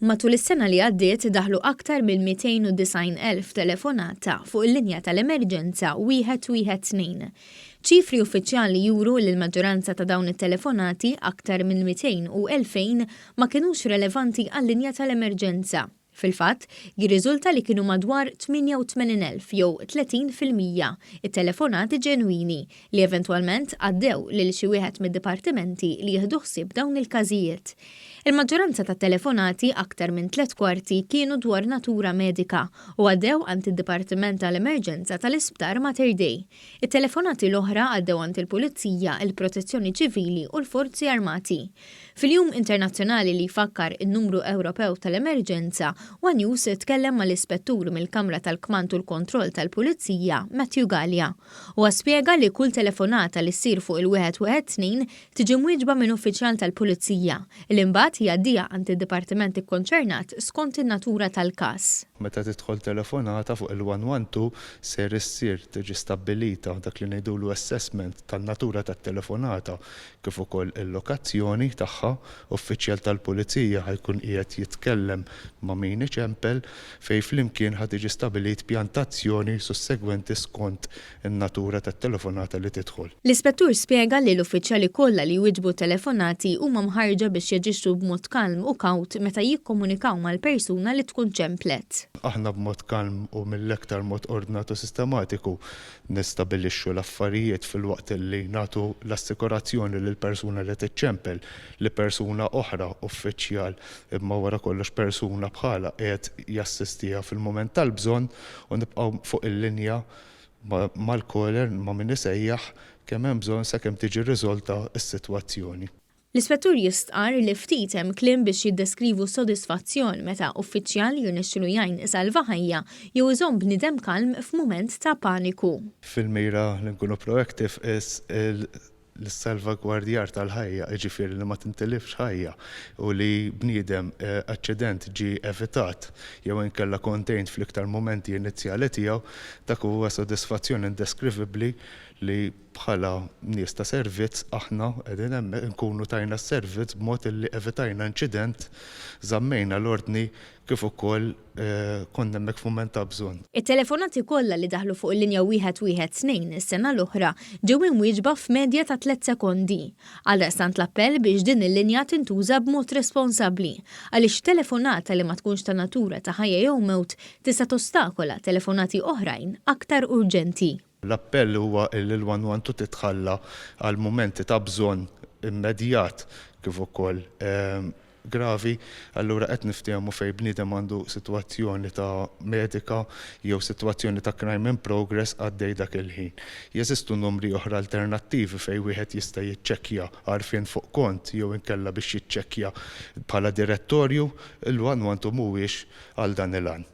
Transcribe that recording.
Matul is-sena li għaddiet daħlu aktar minn 290,000 telefonata fuq il-linja tal-emerġenza 112. Ċifri uffiċjali juru li l-maġġoranza ta' dawn it-telefonati, aktar minn 202,000, ma kinux relevanti għal-linja tal-emerġenza. Fil-fatt, jirriżulta li kienu madwar 88,000 jew 30% it-telefonati ġenwini li eventwalment għaddew lil xi wieħed mid-dipartimenti li jieħdu ħsieb dawn il-każijiet. Il-maġġoranza tat-telefonati, aktar minn tlett kwarti, kienu dwar natura medika u għaddew għand id-Dipartiment tal-Emerġenza tal-Isptar Mater Dei. It-telefonati l-oħra għaddew għand il-Pulizija, il-Protezzjoni Ċivili u l-Forzi Armati. Fil-Jum Internazzjonali li jfakkar in-Numru Ewropew tal-Emerġenza, one News tkellem mal-Ispettur mill-Kamra tal-Kmand u l-Kontroll tal-Pulizija, Matthew Galea. Huwa spjega li kull telefonata li ssir fuq il-112 tiġi mwieġba minn uffiċjal tal-Pulizija, li mbagħad jgħaddiha għand id-dipartiment ikkonċernat skont in-natura tal-każ. Meta tidħol telefonata fuq il-112 ser issir tiġi stabbilita dak li ngħidulu assessment tan-natura tat-telefonata kif ukoll il-lokazzjoni tagħha, uffiċjal tal-Pulizija ħa jkun qiegħed jitkellem ma' min iċempel fejn flimkien ħa tiġi stabilit pjan ta' azzjoni sussegwenti skont in-natura tat-telefonata li tidħol. L-Ispettur spjega li l-uffiċjali kollha li jwieġbu t-telefonati huma mħarrġa biex jaġixxu b'mod kalm u kawt meta jikkomunikaw mal-persuna li tkun ċemplet. Aħna b'mod kalm u mill-aktar mod ordnat u sistematiku Nistabilixxu l-affarijiet filwaqt li nagħtu l-assikurazzjoni lill-persuna li tiċċempel li persuna oħra, uffiċjal, imma wara kollox persuna bħalha qiegħed jassistiha fil-mument tal-bżonn u nibqgħu fuq il-linja mal-caller, ma' min isejjaħ, kemm hemm bżonn sakemm tiġi riżolta s-sitwazzjoni. L-Ispettur jistqarr li ftit hemm kliem biex jiddeskrivu s-sodisfazzjon meta uffiċjal jirnexxilu jgħin isalva ħajja jew iżomm bniedem kalm f'mument ta' paniku. Fil-mira li nkunu proactive is l-issalvagwardjar tal-ħajja, jiġifieri li ma tintilifx ħajja u li bniedem aċċident ġie evitat jew inkella contained fl-iktar mumenti inizjali tiegħu, dak huwa sodisfazzjon indeskrivibbli li Bħala nies ta' servizz aħna qegħdin hemmhekk inkunu tajna s-servizz b'mod illi evitajna inċident, żammejna l-ordni kif ukoll konna hemmhekk f'mument ta' bżonn. It-telefonati kollha li daħlu fuq il-linja 112 is-sena l-oħra ġew imwieġba f'medja ta' tliet sekondi. Għaldaqstant l-appell biex din il-linja tintuża b'mod responsabbli, għaliex telefonata li ma tkunx ta' natura ta' ħajja jew mewt tista' tostakola telefonati oħrajn aktar urġenti. L-appell huwa li l-112 titħalla għal mumenti ta' bżonn immedjat kif ukoll gravi, allura qed niftehmu fejn bniedem għandu sitwazzjoni ta' medika jew sitwazzjoni ta' crime in progress għaddej dak il-ħin. Jeżistu numri oħra alternattivi fejn wieħed jista' jiċċekkja għarfien fuq kont jew inkella biex jiċċekkja bħala direttorju, il-112 mhuwiex għal dan il-għan.